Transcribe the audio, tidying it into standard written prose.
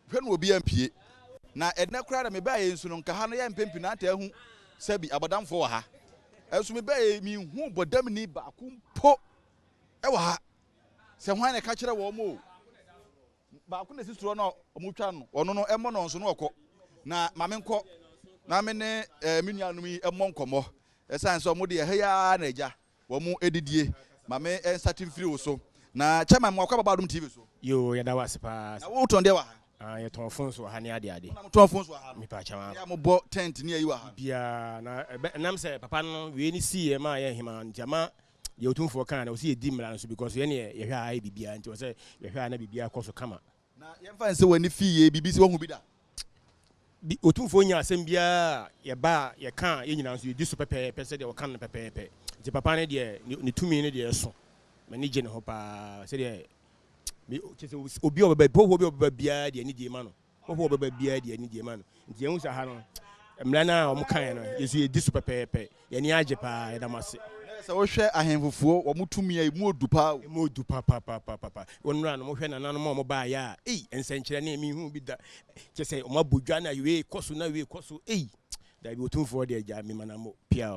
Hwɛ na obi ampue. Na ɛnnɛ koraa deɛ mebaeɛ yi nso no, nka ha no yɛ mpempi na ataa ahu sɛbi abɔdamfoɔ wɔ ha. Ɛnso mebaeɛ yi, menhuu bɔdamni baako mpo wɔ ha. Sɛ hwan na ɛka kyerɛ wɔn o. Baako na ɛsi soro no a wɔtwa no, ɔno no ɛmmɔ no nso na ɔkɔ. Na ma menkɔ na me ne eh, me nuanom yi mmɔ nkɔmmɔ. Ɛsiane sɛ wɔn deɛ ɛha yi ara na agya wɔn adidie. Ma me nsate mfiri wo so. Na chairman mo akɔ ababa Adom TV so. Yoo yɛda wo ase paa. Na wo tɔn deɛ wɔ ha? Ah yɛtɔn phones wɔ ha ne ade ade. Mo na mo tɔn phones wɔ ha no? Mepa kyɛw ah. Yɛ a mo bɔ tent ne ayi wɔ ha? Biaa na ɛbɛ ɛnam sɛ papa no wei ne sii yɛ maa yɛ hemaa nti ama deɛ otumfoɔ kaa no ɔsɛ yɛdi mmara no so because yɛn neɛ yɛhwɛ a ayɛ biribiaa nti ɔsɛ yɛhwɛ a na biribiaa kɔ so kama. Na yɛmfa nsɛ w'ani fii yɛ biribi sɛ wahu bi da? Bi, Otumfoɔ nya asɛm biara a yɛba a yɛka a yɛn nyinaa nso yɛdi so pɛpɛɛpɛ sɛdeɛ ɔka no pɛpɛɛpɛ. Nti papa no deɛ ne ne tumi no deɛ ɛso. M'ani gye ne ho paa sɛdeɛ me kyerɛ sɛ obi a ɔbɛba hɔhoɔ bi a ɔbɛba biara deɛ anigye ma no. Hɔhoɔ a ɔbɛba biara deɛ anigye ma no. Nti yɛhu sɛ ha no mmara no a wɔkaeɛ no yɛn nso yɛdi so pɛpɛɛpɛ. Yɛn ani agye paa, yɛda mo ase. Na sɛ wohwɛ ahemfofoɔ wɔn tumi a emu odu paa o. Emu odu papapapapa. Wɔn nnora no mohwɛ nananom a wɔbaeɛ a, ei, nsɛnkyerɛnne menhuu bi da. Kyerɛ sɛ wɔabɔ dwa na wei kɔ so na wei kɔ so, ei, daabi Otumfoɔ deɛ gyaa me manamo, piaw.